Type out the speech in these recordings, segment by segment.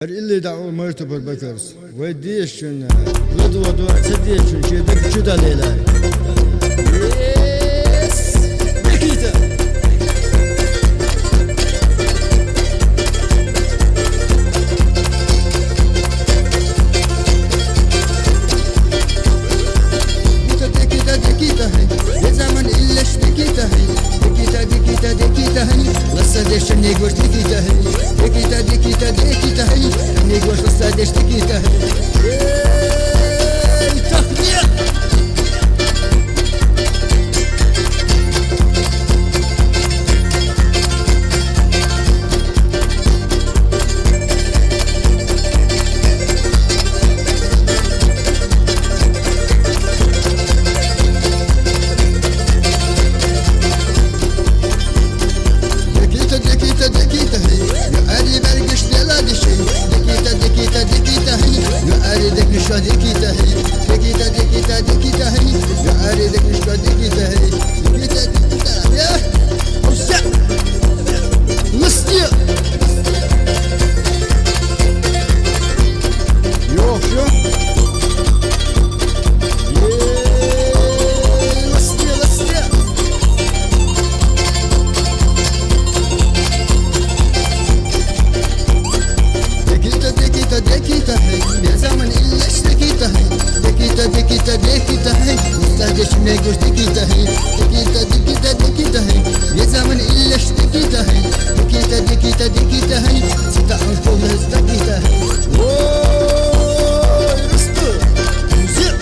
اللي دعوه مرتبط بكرس وديش لدو دو تديش شي دك جدا ليلا يس بكيتا دكيتا دكيتا يا زمن الا اشتكيتا دكيتا دكيتا دكيتا لسه ديش نيغوش دكيتا دكيتا دكيتا دكيتا نيغوش لسه ديش دكيتا تخديع. دكيتا دكيتا يا أري برقش لا دشي دكيتا دكيتا دكيتا يا أري دك نشا دكيتا دكيتا دكيتا دكيتا يا أري دك نشا دكيتا دكيتا دكيتا يا وسع مستي يو شو دكيتا يا زمن إلا اشتكيتا دكيتا دكيتا دكيتا مستهدش نيجوش دكيتا دكيتا دكيتا دكيتا يا زمن إلا اشتكيتا دكيتا دكيتا دكيتا سيتا عنفوز دكيتا واي رستو زق.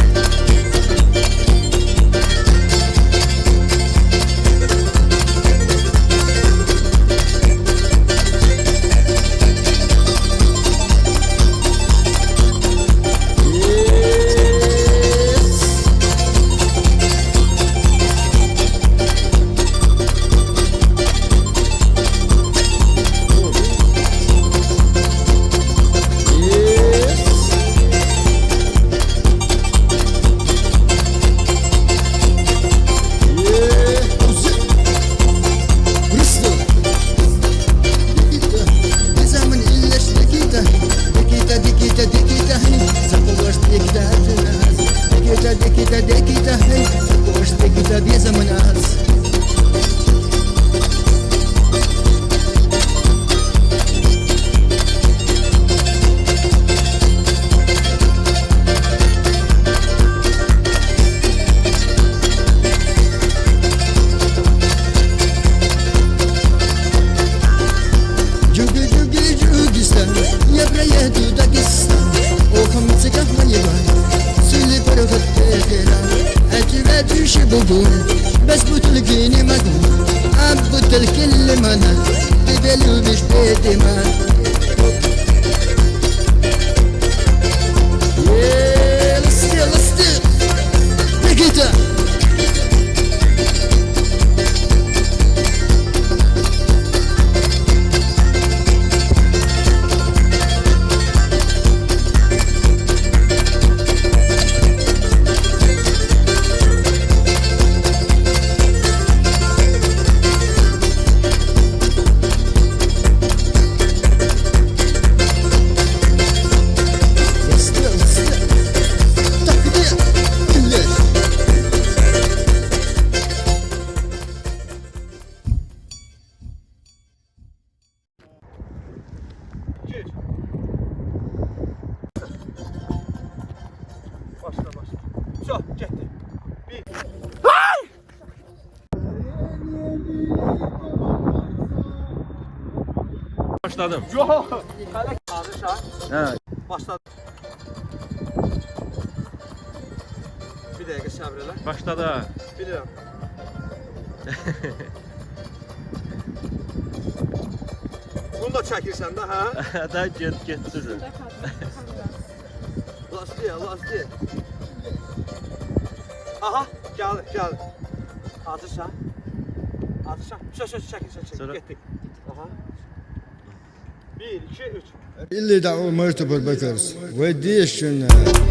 دكيتا دكيتا وش دكيتا بيزمن أهز جوجي جوجي جوجستان يا بريدو داغستان وخمسة كهما سولي أتي بقول بس بتلقيني مقول عبت الكل منا تبلو مش بيتي ما يا لستي لستي بكيتا Başla başla. Все, getdi. Bir. Başladım. Yox. Hələ hazırsan? Hə. Başladım. Bir dəqiqə səbr elə. Başladı ha. Bilirəm. Bunu da çəkirsən də, hə? Da get get sürür. Lastiğe, lastiğe. Aha, gəl, gəl. Hazırsan? Hazırsan? Söz, söz, çəkil, çəkil. Sonra- Getdik. Aha. 1, 2, 3. اللي دعوه مرتبط بكرس وديش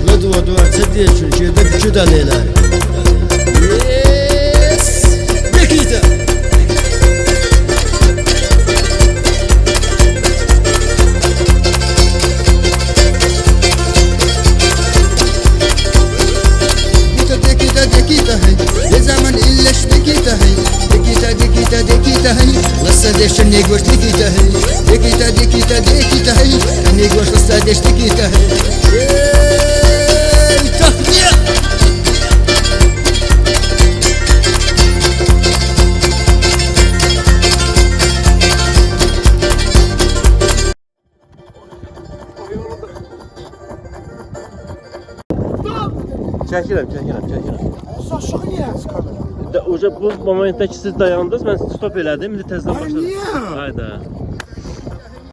لدو دو تديش شي دك جدا ليلا يس بكيتا. تهي لسه ديش نيجوش تكي تهي دكي دكي دكي تهي نيجوش لسه ديش تكي تهي إيه، تهنئة. Çəkirəm, çəkirəm, çəkirəm. Aşağı niyə kamera? Da, uca bu momentdə ki siz dayandınız, mən stop elədim, indi təzədən Ay, başladım. niyə? Hayda.